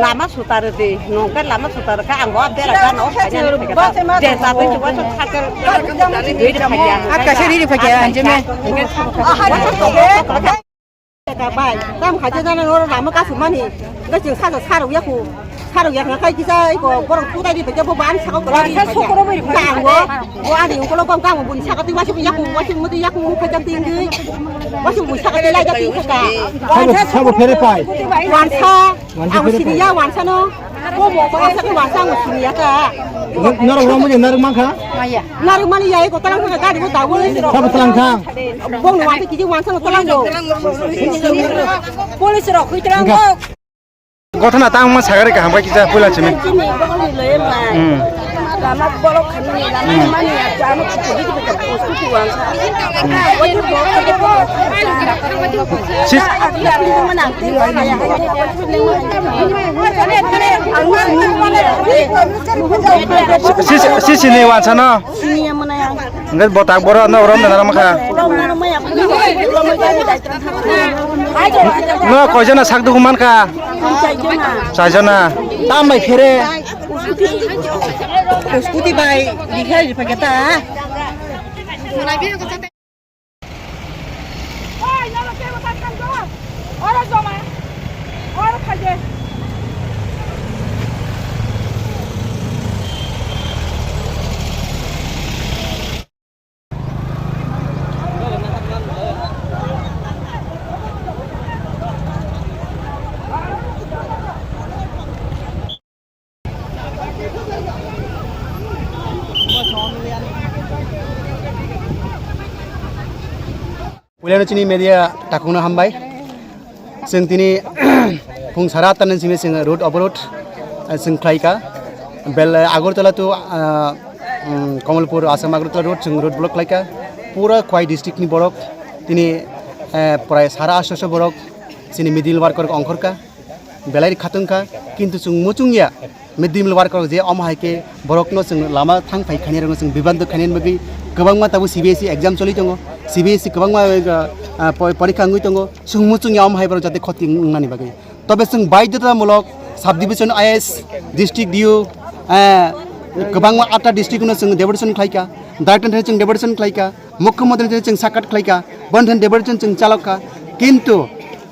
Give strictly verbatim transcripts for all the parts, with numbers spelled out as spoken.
Lama sutar di, nongke lama sutar ka ang bo bera ka no kanya ni kanya. Je ta tu wa tu khater. Dui de kanya. Aka se ri kanya, je me. Ka bai, tam khaja jana noro lama ka sumani. Ga jing sa sa ro ya ku. Sa ro ya na kai kisa ko borok tu dai di pe bo ban sa ko. Wa sa so ko ro bai. Ka ang bo. Bo ani ko lo gam ka mo bun sa ka ti wa su ya ku, wa su mo ti ya ku mo khaja ting di. Wa su mo sa ka ti la ja ti ka. Sabo, sabo phere pai. Wan sa. Ang sini ya wansa no. Wansa ko wansa ang sini ya ta. Norok romo je narwk mankha? Narwk mani ya ko talang thang gari ko dawo. Sabo talang thang. Bong wansa kiji wansa no talang do. Police rok hui talang do. Gothana tang ma sagare ka hambai kisa pula chimi. Hmm. Lama borok khamani, lama mani ya, jano chutu di di ka, chutu wansa. Sis- Sis- sisini wansa no. Ngat botak boro no rom na rom kha. No koijana sak dugu man kha. Chaijana. Tam bai phere. Scooty bai dikha ri paketa. Puilano chini media takungno hambai. Chwng tini phung sara atta ni simi chwng road oborod, eh, chwng khlaika. Bel, eh, Agartala to, ah, um, Kamalpur, Assam Agartala road, chwng road block khlaika. Pura Khowai district ni borok tini, eh, prai sara asto borok chini middle worker ongkhorka. Belai khatungkha, kintu chwng muchungya, mid day meal worker je omo hai khe borokno chwng lama thang phai khainai rokno chwng bibranto khainani bagwi kwbangma tabuk C B S E exam choli tongo, C B S E kwbangma, ah, po-, porikha wngwi tongo, chwng muchungya omo hai borok jate khoti wngnani bagwi. Tobe chwng baidhotamulok sub division I S, district D O, ah, kwbangma atta district no chwng deputation khlaika, director chwng deputation khlaika, mukhyamantri chwng sakat khlaika, bonthani deputation chwng chalokha, kintu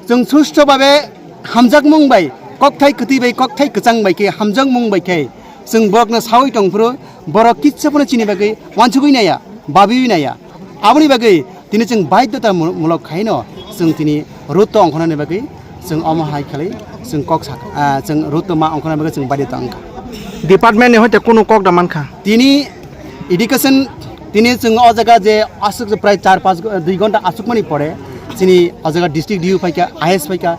chwng susto babe hamjakmung bai, kokthai kwtwi bai, kokthai kwchang bai khe, hamjakmung bai khe, chwng borokno saui tongphuru, borok kisa phano chini bagwi uansugui naiya, babiui naiya. Aboni bagwi tini chwng baidhota mu-, mulok khaino chwng tini road to ongkhornani bagwi chwng omo hai khlai chwng kok sak, ah, chwng road to ma ongkhornani bagwi chwng baidhota wngkha. Department ni hoite kunu kok da mankha? Tini education, tini chwng o jaga je aswk prai char panch go-, dui ghonta aswkmani pore chini o jaga district D O phaikha, I S phaikha,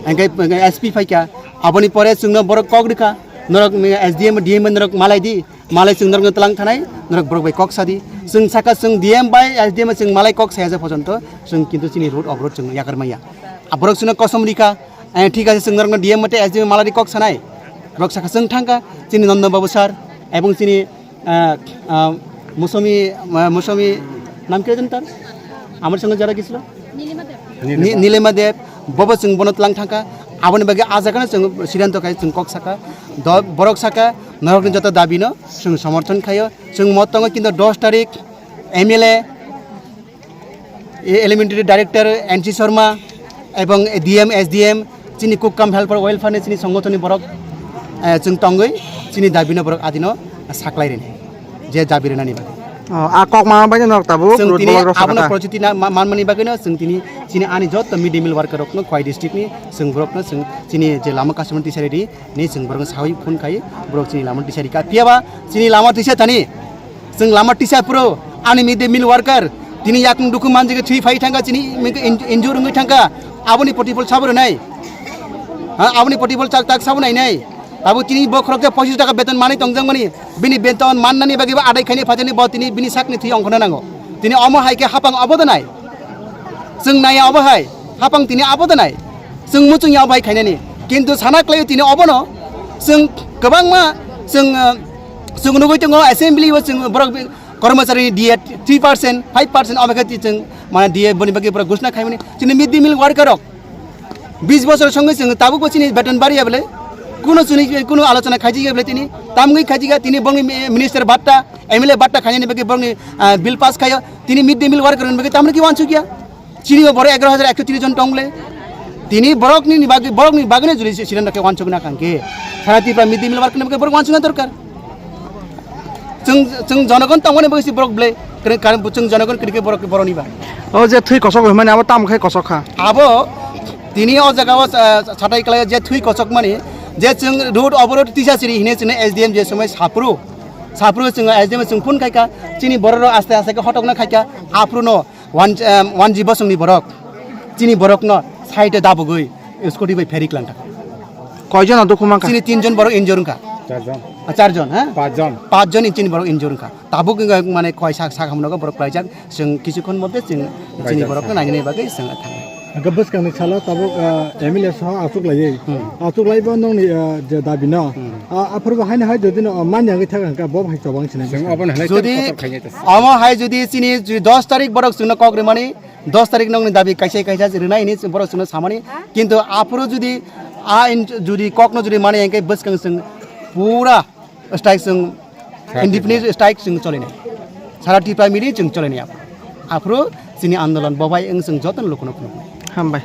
hingke S P phaikha, aboni pore chwngno borok kok rikha, norok S D M, D M norok malai di, malai chwng norokno twlang thanai, norok borok bai kok sadi. Chwng saka chwng D M bai S D M chwng malai kok saya je pojonto, chwng kintu chini road oborod chwng yakar maya. A borok chwngno kosom rikha, eh, thik ase, chwng norokno D M mate S D M malai di kok sanai. Borok saka chwng thangkha, chini Nandan Babu sir, ebong chini Ah, ah, Musumi, ah, Musumi, নাম কি যেন তার? আমার সঙ্গে যারা গেছিল? নি-, নীলিমা দেব। Bobo chwng bono twlang thangkha. Aboni bagwi ah jagano chwng siddhanto khai chwng kok saka. Do-, borok saka, norokni joto dabino chwng somorthon khaio. Chwng mo tongo kintu dos tarik M L A, e, Elementary Director N C Sharma ebong D M, S D M, chini Kukkam Helper Welfare ni chini songothon ni borok, eh, chwng tongwi chini dabi no borok adino saklai rini, je dabi rinani bagwi. Oh, a kok ma bai norok tabuk chwng road tini block rok abono sakha ta. Porjiti na ma-, manmani bagwi no chwng tini chini ani jotto mid day meal worker rok no Khowai district ni chwng borok no chwng chini je lama customer tisari ri ni chwng borok no sawi phone khai borok chini lama tisari ka. Phiya ba chini lama tisa thani Chwng lama tisa phuru ani mid day meal worker tini yakung dukhu manjagwi thwi phai thangkha, chini in-, injure wngwi thangkha. Aboni protipol sabo rwnai? Ha, aboni protipol tak, tak sabo nainai? Abo tini bokhorok je pochis taka beton manwi tongjakmani, bini beton mannani bagwi bo adai khaini phajakni bo tini bini sakni thwi ongkhorna nango. Tini omo hai khe hapang obo da nai? Chwng naiya obo hai, hapang tini abo da nai? Chwng muchungya obo hai khainani. Kintu sana khlaio tini obono chwng kwbangma chwng, uh, chwng nugwi tongo assembly o chwng borok bi-, kormochari D A three percent, five percent obo khe chwng mane D A boni bagwi borok ghoshna khaimani. Chini mid day meal worker rok bis bochor songwi chwng tabukbo chini beton bariya bole. Kuno chini, kuno alochona khaijigya bole tini, tamgwi khaijigya tini borokni mi-, minister batta, M L A batta khainani bagwi borokni, ah, bill pass khaio, tini mid day meal worker ni bagwi tamni ki wansukya? Chini bo borok egaroh hajar ekso tris jon tongle. Tini borokni ni bagwi, borokni bagwi juli si-, sinan khe wansukna kangkhe. Sara Tripura mid day meal worker ni bagwi borok wansukna dorkar. Chwng, chwng jonogon tongmani bagwi si borok ble, kre-, kar-, chwng jonogon kri khe borok, boroni ba. O je thwi kosok hwnmani abo tamo khe kosok kha. Abo tini o jaga o, ah, satai kwlai je thwi kosok mani, je chwng road oborot tisa siri hine chwngno S D M je somoi sapru, sapru chwng S D M chwng phone khaika, chini borok rok aste aste khe hotokna khaika, aphuru no wan, em, wanji bosongni borok, chini borokno side o dabugwi scooty bai pheri klang thaka. Koijon dukhu mankha? Chini tinjon borok injure wngkha. Charjon. Ah, charjon, ha? Pachjon. Pachjon chini borok injure wngkha. Tabuk wngkha mane koi sak, sak hamno borok klaijak. Chwng kichukhon moddhe chwng chini borokno nainani bagwi chwng thangwi. Hwnkhe bwskangni salo tabuk, ah, M L A soho achuk laiwi. Hmm. Achuk laibo nongni, ah, je dabi no. Hmm. Ah, aphuru bo haino hai jodi no, ah, manya wngwi thang hwnkhe bo hai chobang sinai. Chwng obo no hinwi Jodi kotor khainai ta. Omo hai jodi chini jodi dos tarik borok chwngno kok rimani, dos tarik nongni dabi kaisa kaisa rinai hini borok chwngno samani. Kintu aphuru jodi a in-, jodi kokno jodi mani hwnkhe bwskang chwng pura strike chwng indefinite strike chwng cholinai. Sara Tripura mili chwng cholinai aphuru. Aphuru chini andolon bobai wng chwng jotono lukuno phunuknai. Hambai.